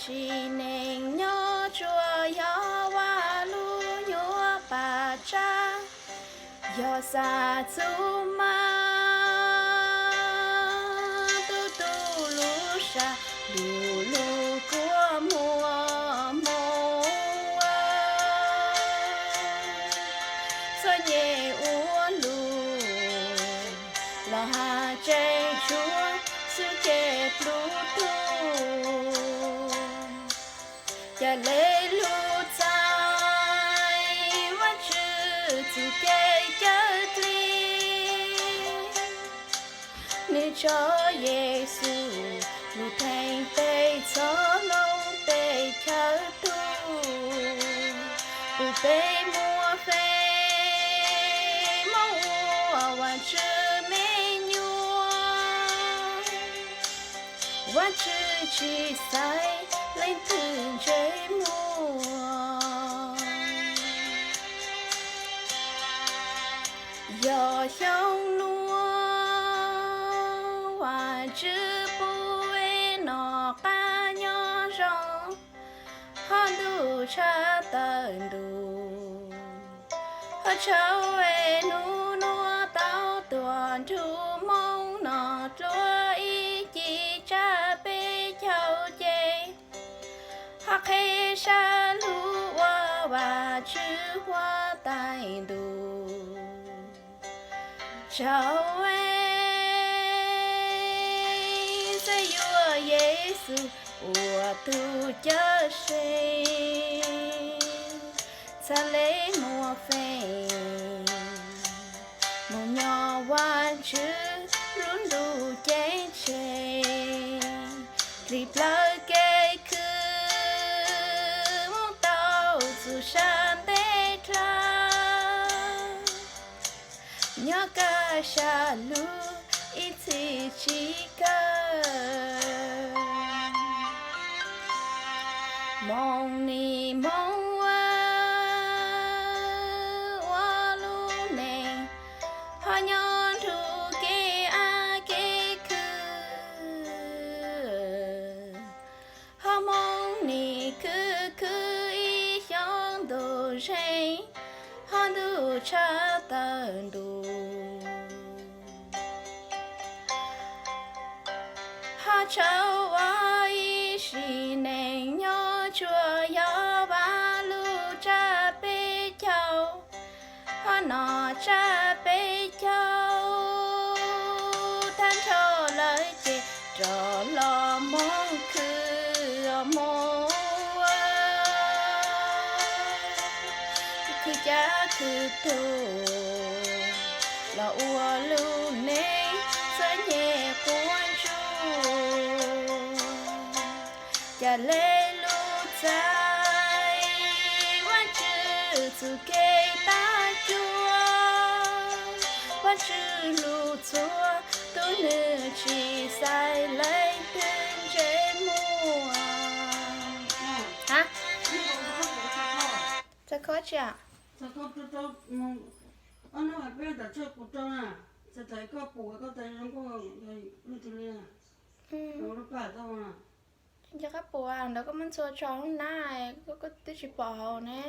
sim neej nyob tsuas yog Vaj lub nyuag paj tsab, yog xav txuj ma tub tu lub sam, lub lub kua muag hmoo. Txom nyem ua luj los hav tseem tshuav xwb ces plub tug. Cas le lug txais Vajtswv txuj kev cawm dlig, nws tso Yexus lug theej peb txhob hloov peb chaw tug, pub peb muaj feem moog ua Vajtswv me nyuam. Vajtswv tsis xaiv leej twg ntsej muag. Yog xyoo nuav Vajtswv pub peb noj qab nyob zoo, hov ntuj tshaj tawm ntuj, hov tshauv es nub nuav tau tuaj nrug Moob Nom Dluav ib cim tsa peb caug ces, hov qheb sab lug ua Vajtswv huab tais ntuj. Tshauv es txawm yuav Yexus ua tug cawm seej, txhad le muaj feem moog nyob Vajtswv lub ntuj ceeb tsheej. Dlig plawg kev khwv moog tau txug sab nteg dlaag, nyob kaj sab lug ib txhis tsis kawg. Moog nim moog ua, ua lub neej hov nyob nrug kev av kev khwv, hov moog nim khwv khwv ib xyoo ntuj zeeg, hov ntuj tshaj tawm ntuj. Hov tshauv ua ib sim neej nyob tsuas yog Vaj lug tsa peb caug, hov nom tsa peb caug. Tag nrho lawm ces rov los moog khwv moog ua, khwv cab khwv tug los ua lub neej txom nyem quav ntsuj. Cas le lug txais Vajtswv txuj kev tag cuag, Vajtswv lug txhua tug, nws tsis xaiv leej twg ntsej muag. Txhais khob tsi? Nco qab puas ntawd koj muab ntxhua tso hauv nab, koj twb tsis pom hauv ne.